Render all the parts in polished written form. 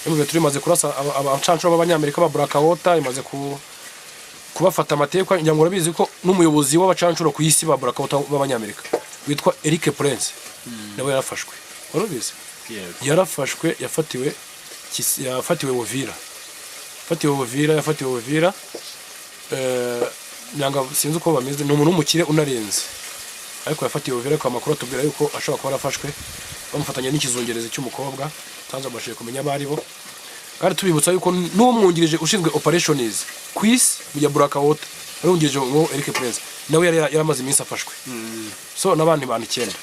M23 imaze kurasa abacanshuro b'Abanyamerika ba Blackwater, imaze kubafata amateka. Ngira ngo urabizi ko n'umuyobozi w'abacanshuro ku isi ba Blackwater b'Abanyamerika witwa Eric Prince nawe yarafashwe. Wari ubizi? Yego. Yarafashwe, yafatiwe Uvira, yafatiwe Uvira, yafatiwe Uvira. Nyanga sinzi uko bameze, ni umuntu w'umukire unarenze, ariko yafatiwe Uvira. Ariko amakuru atubwira yuko ashobora kuba yarafashwe bamufatanya n'ikizungerezi cy'umukobwa tazabashije kumenya abo ari bo. Kandi tubibutsa yuko n'umwungirije ushinzwe operations ku isi ya Blackwater, ari wungirije ngo Eric Prince, nawe yari yaramaze iminsi afashwe, so n'abandi bantu icyenda.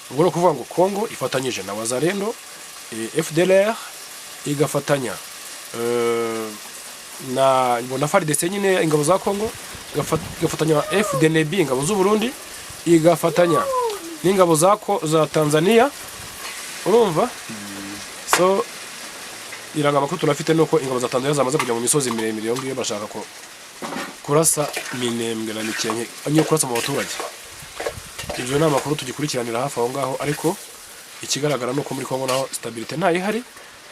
Ubwo ni ukuvuga ngo Congo ifatanyije na Wazalendo, FDLR, igafatanya na ngo na FARDC nyine, ingabo za Congo, igafatanya na FDNB, ingabo z'u Burundi, igafatanya n'ingabo za Tanzania. Urumva, so iranga amakuru tunafite nuko ingabo za Tanzania zamaze kujya mu misozi miremire iyo ngiyo, bashaka ko kurasa Minembwe na Mikenke, niyo kurasa mu baturage. Ibyo ni amakuru tugikurikiranira hafi aho ngaho, ariko ikigaragara ni uko muri Congo naho stabilité ntayihari.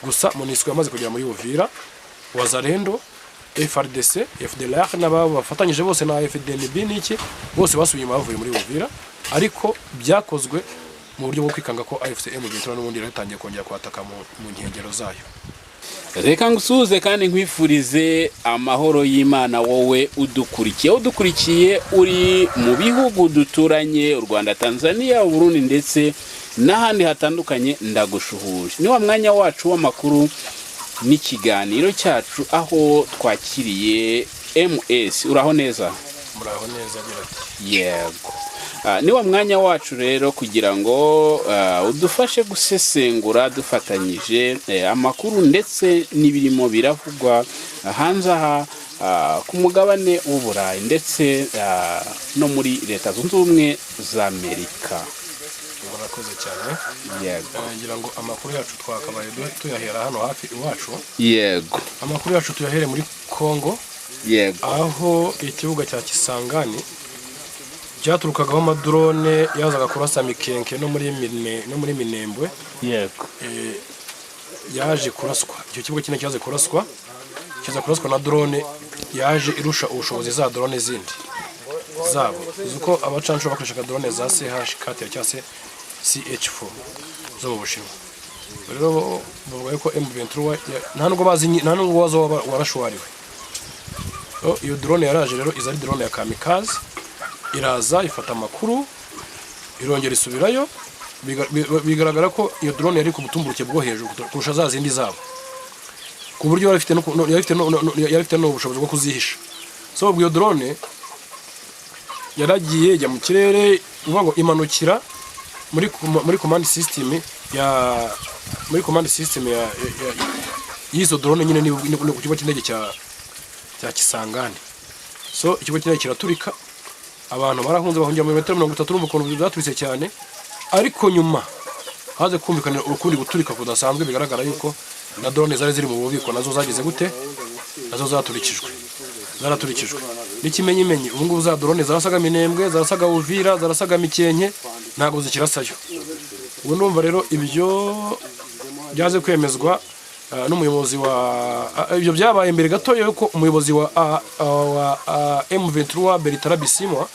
Gusa MONUSCO yamaze kugera muri Uvira, Wazalendo, FARDC, FDLR n'ababo bafatanyije bose na FDNB n'iki, bose basubiye inyuma, bavuye muri Uvira, ariko byakozwe mu buryo bwo kwikanga ko AFC M23 n'ubundi yaratangiye kongera kwataka mu nkengero zayo. Reka ngusuhuze kandi nkwifurize amahoro y'Imana, wowe udukurikiye uri mu bihugu duturanye, u Rwanda, Tanzania, Uburundi ndetse n'ahandi hatandukanye. Ndagushuhuje. Ni wa mwanya wacu w'amakuru n'ikiganiro cyacu, aho twakiriye MS. Uraho neza? Muraho neza, agira ati. Yego. Ni wa mwanya wacu rero kugira ngo udufashe gusesengura dufatanyije amakuru ndetse n'ibirimo biravugwa hanze aha, ku mugabane w'Uburayi ndetse no muri Leta Zunze Ubumwe za Amerika. Murakoze cyane. Yego. Ngira ngo amakuru yacu twakabaye tuyahera hano hafi iwacu. Yego. Amakuru yacu tuyahere muri Congo, aho ikibuga cya Kisangani cyaturukagaho amadrone yazaga kurasa Mikenke no muri Minembwe, yaje kuraswa. Icyo kibuga kino cyaje kuraswa, kiza kuraswa na drone yaje irusha ubushobozi za drone zindi zabo. Uzi ko abacanshuro bakoreshaga drone za CH4 cyangwa se CH4 zo mu Bushinwa. Rero bavuga yuko M23 nta nubwo bazi nta nubwo bazi uwo warashe uwo ari we. Oh, iyo drone yaraje rero, iza ari drone ya kamikaze, iraza ifata amakuru, irongera isubirayo. Bigaragara ko iyo drone yari ku butumburuke bwo hejuru kurusha za zindi zabo, ku buryo yari ifite no ku- no- yari ifite no- no- yari ifite n'ubushobozi bwo kuzihisha. So ubwo iyo drone yaragiye ijya mu kirere, uvuga ngo imanukira muri command system ya muri command system ya y'izo drone nyine, ni ku kigo cy'indege cya Kisangani. So ikigo cy'indege kiraturika, abantu barahunze, bahungira mu metero 30. Urumva ukuntu byaturitse cyane. Ariko nyuma haze kumvikanira ukundi guturika kudasanzwe, bigaragara yuko na drone zari ziri mu bubiko nazo zagize gute? Nazo zaturikijwe, zaraturikijwe. N'ikimenyimenyi, ubu ngubu za drone zarasaga Minembwe, zarasaga Uvira, zarasaga Mikenke, ntabwo zikirasayo. Ubu ndumva rero ibyo byaze kwemezwa n'umuyobozi wa ibyo byabaye mbere gato yuko umuyobozi wa M23 Bertrand Bisimwa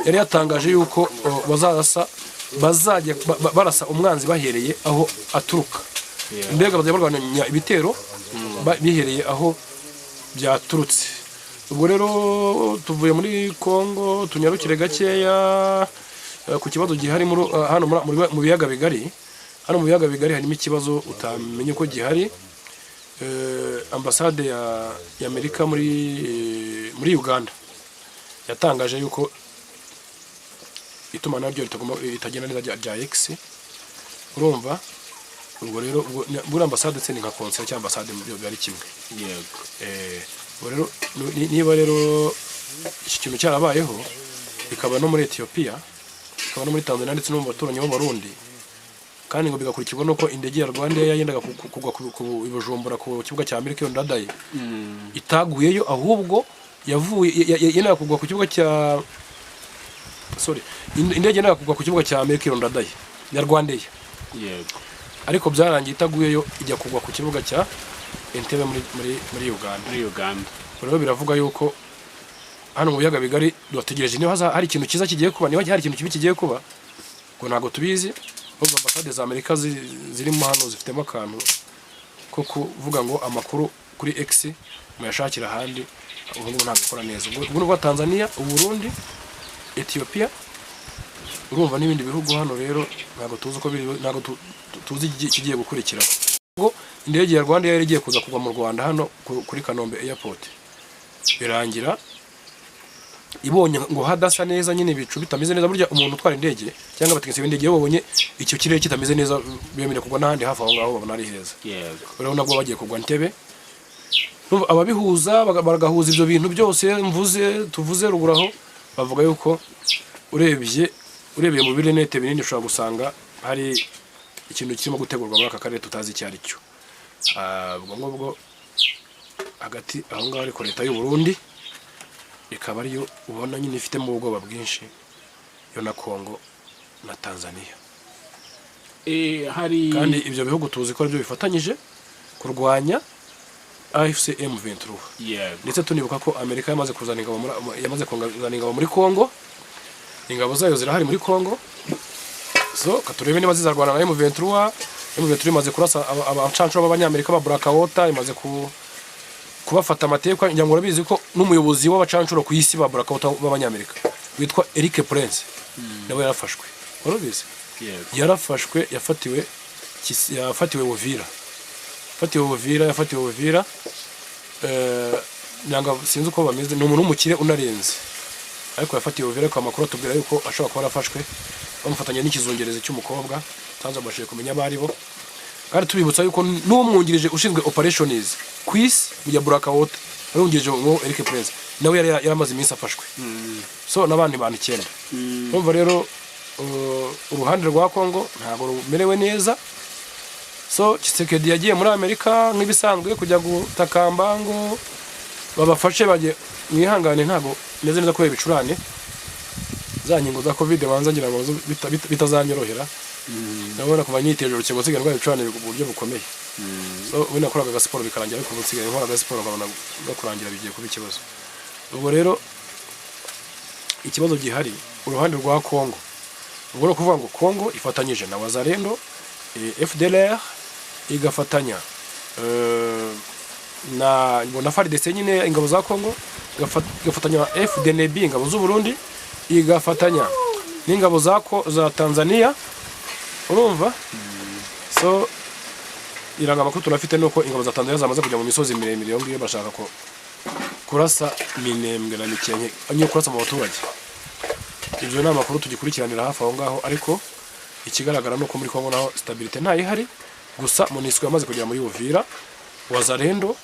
yari yatangaje yuko bazarasa, bazajya barasa umwanzi bahereye aho aturuka. Mbega bazajya barwanya ibitero bihereye aho byaturutse. Ubwo rero tuvuye muri Congo, tunyarukire gakeya ku kibazo gihari hano mu biyaga bigari. Hano mu biyaga bigari harimo ikibazo utamenye ko gihari. Ambasade ya Amerika muri Uganda yatangaje yuko itumanaho ryo ritagomba, ritagenda neza rya X. Urumva, ubwo rero ubwo buri ambasade se ni nka consulat cyangwa ambasade byo biba ari kimwe. Yego. Ubwo rero niba rero iki kintu cyarabayeho, bikaba no muri Ethiopia, bikaba no muri Tanzania ndetse no mu baturanyi b'Abarundi, kandi ngo bigakurikirwa nuko indege ya Rwanda yendaga kugwa i Bujumbura ku kibuga cya Amerika Ndadaye itaguyeyo, ahubwo yavuye yendaga kugwa ku kibuga cya, sorry, indege yendaga kugwa ku kibuga cya Amerika Ndadaye ya Rwandair. Yego. Ariko byarangiye itaguyeyo, ijya kugwa ku kibuga cya Entebbe muri Uganda. Muri Uganda. Rero biravuga yuko hano mu biyaga bigari dutegereje niba hari ikintu cyiza kigiye kuba, niba hari ikintu kibi kigiye kuba, ngo ntabwo tubizi. Ahubwo ambasade za Amerika zirimo hano zifitemo akantu ko kuvuga ngo amakuru kuri X muyashakira ahandi, ubu ngubu ntabwo ikora neza. Ubwo ni ubwa Tanzania, Uburundi, Ethiopia, urumva n'ibindi bihugu hano. Rero ntabwo tuzi uko biri, ntabwo tuzi ikigiye gukurikiraho. Ubwo indege ya Rwanda yari igiye kuza kugwa mu Rwanda hano kuri Kanombe Airport, birangira ibonye ngo hadasa neza nyine, ibicu bitameze neza. Burya umuntu utwara indege cyangwa abatekinisiye b'indege, iyo babonye icyo kirere kitameze neza, bemerewe kugwa n'ahandi hafi aho ngaho babona ari heza. Rero nabwo bagiye kugwa Ntebe. Urumva ababihuza bagahuza ibyo bintu byose mvuze, tuvuze ruguru aho, bavuga yuko urebye, urebeye mu birinete binini, ushobora gusanga hari ikintu kirimo gutegurwa muri aka karere tutazi icyo ari cyo. Ubwo ngubwo hagati aho ngaho, ariko leta y'u Burundi ikaba ariyo ubona nyine ifitemo ubwoba bwinshi, yo na Congo na Tanzania. Hari Kandi ibyo bihugu tuzi ko aribyo bifatanyije kurwanya AFC M23. Ndetse tunibuka ko Amerika yamaze kuzana ingabo muri Congo, ingabo zayo zirahari muri Congo. So katurebe niba zizarwana na M23. M23 imaze kurasa abacanshuro b'abanyamerika ba Blackwater, imaze kubafata amateka. Ngira ngo urabizi ko n'umuyobozi w'abacanshuro ku isi ba Blackwater b'abanyamerika witwa Eric Prince nawe yarafashwe, warabizi? Yego. Yarafashwe, yafatiwe Uvira, yafatiwe Uvira, yafatiwe Uvira. Nanga sinzi uko bameze, ni umuntu w'umukire unarenze, ariko yafatiwe Uvira. Ariko amakuru atubwira yuko ashobora kuba yarafashwe bamufatanya n'ikizungerezi cy'umukobwa tazabashije kumenya abo ari bo. Kandi tubibutsa yuko n'umwungirije ushinzwe operations ku isi ya Blackwater, wari wungirije ngo Eric Prince, nawe yari yaramaze iminsi afashwe, so n'abandi bantu icyenda. Urumva rero uruhande rwa Congo ntabwo rumerewe neza. So Tshisekedi yagiye muri Amerika nk'ibisanzwe kujya gutakamba ngo babafashe bajye. Mwihangane, ntabwo meze neza kubera ibicurane, za nkingo za Covid banza ngira ngo bitazanyorohera. Ndabona kuva nyiteje urukingo nsigaye ndwara ibicurane mu buryo bukomeye. So ubu nakoraga agasiporo bikarangira, ariko ubu nsigaye nkora agasiporo nkabona no kurangira bigiye kuba ikibazo. Ubwo rero ikibazo gihari uruhande rwa Congo, ubwo ni ukuvuga ngo Congo ifatanyije na Wazalendo, FDLR, igafatanya na ngo na FARDC nyine, ingabo za Congo, igafatanya na FDNB, ingabo z'u Burundi, igafatanya n'ingabo za Tanzania. Urumva, so iranga amakuru tunafite nuko ingabo za Tanzania zamaze kujya mu misozi miremire iyo ngiyo, bashaka ko kurasa Minembwe na Mikenke, niyo kurasa mu baturage. Ibyo ni amakuru tugikurikiranira hafi aho ngaho, ariko ikigaragara ni uko muri Congo naho stabilité ntayihari. Gusa MONUSCO yamaze kugera muri Uvira, Wazalendo,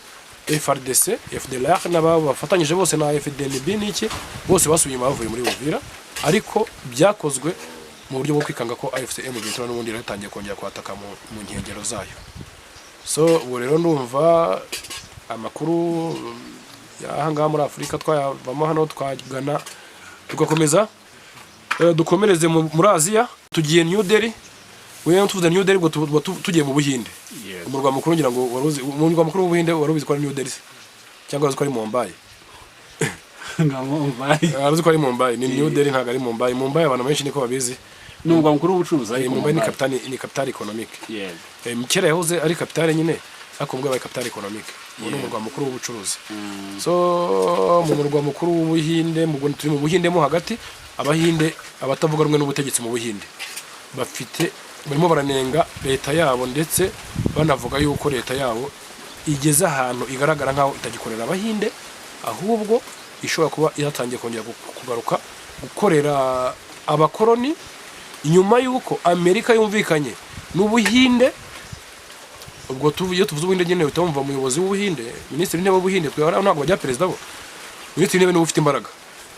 FARDC, FDLR n'ababo bafatanyije bose na FDNB n'iki, bose basubiye inyuma, bavuye muri Uvira, ariko byakozwe mu buryo bwo kwikanga ko AFC M23 n'ubundi yaratangiye kongera kwataka mu nkengero zayo. So ubu rero ndumva amakuru y'aha ngaha muri Afurika twayavamo hano, twagana tugakomeza, dukomereze muri Aziya. Tugiye New Delhi. Wewe tuvuze New Delhi, ubwo tuba tugiye mu Buhinde. Umurwa mukuru, ngira ngo waruzi umurwa mukuru w'Ubuhinde, wari ubizi ko ari New Delhi se? Cyangwa wari uzi ko ari Mumbai? Nga Mumbai. Wari uzi ko ari Mumbai? Ni New Delhi, ntabwo ari Mumbai. Mumbai abantu benshi niko babizi. Ni umurwa mukuru w'ubucuruzi, ariko Mumbai ni Mumbai. capitale, ni capitale économique. Kera yahoze ari capitale nyine, ariko ubwo yabaye capitale économique, ubu ni umurwa mukuru w'ubucuruzi. So mu murwa mukuru w'Ubuhinde, turi mu Buhinde mo hagati, Abahinde abatavuga rumwe n'ubutegetsi mu Buhinde bafite, barimo baranenga leta yabo, ndetse banavuga yuko leta yabo igeze ahantu igaragara nk'aho itagikorera Abahinde, ahubwo ishobora kuba yatangiye kongera kugaruka gukorera abakoroni, nyuma y'uko Amerika yumvikanye n'Ubuhinde. Ubwo iyo tuvuze Ubuhinde nyine uhita wumva umuyobozi w'Ubuhinde, minisitiri w'intebe w'Ubuhinde. Twe ntabwo bajya perezida bo, minisitiri w'intebe niwe ufite imbaraga,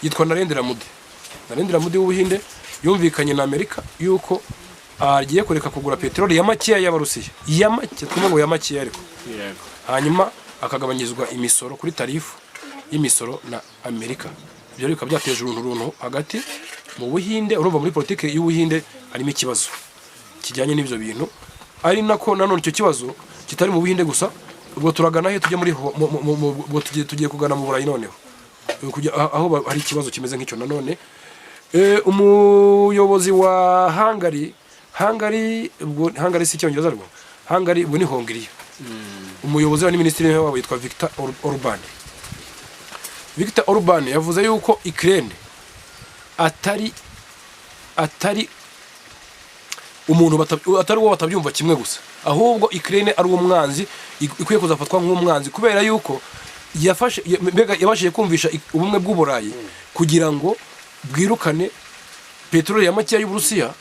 yitwa Narendra Modi. Narendra Modi w'Ubuhinde yumvikanye na Amerika yuko agiye kureka kugura peteroli ya makeya y'Abarusiya, ya make, twumva ngo ya makeya ariko, hanyuma akagabanyirizwa imisoro kuri tarifu y'imisoro na Amerika. Ibyo rero bikaba byateje uruntu runtu hagati mu Buhinde. Urumva muri politiki y'Ubuhinde harimo ikibazo kijyanye n'ibyo bintu. Ari nako nanone icyo kibazo kitari mu Buhinde gusa. Ubwo turagana he? Tujye muri ubwo tugiye kugana mu Burayi noneho. Kujya aho hari ikibazo kimeze nk'icyo nanone. Umuyobozi wa Hungary, Hungary ubwo Hungary si Icyongereza rwo, Hungary ubwo ni Hongiriya. Umuyobozi wa ni minisitiri w'intebe wabo yitwa Victor Orban. Victor Orban yavuze yuko Ukraine atari umuntu atari uwo batabyumva kimwe gusa, ahubwo Ukraine ari umwanzi, ikwiye kuzafatwa nk'umwanzi kubera yuko yafashe mbega yabashije kumvisha Ubumwe bw'Uburayi kugira ngo bwirukane peteroli ya makeya y'Uburusiya.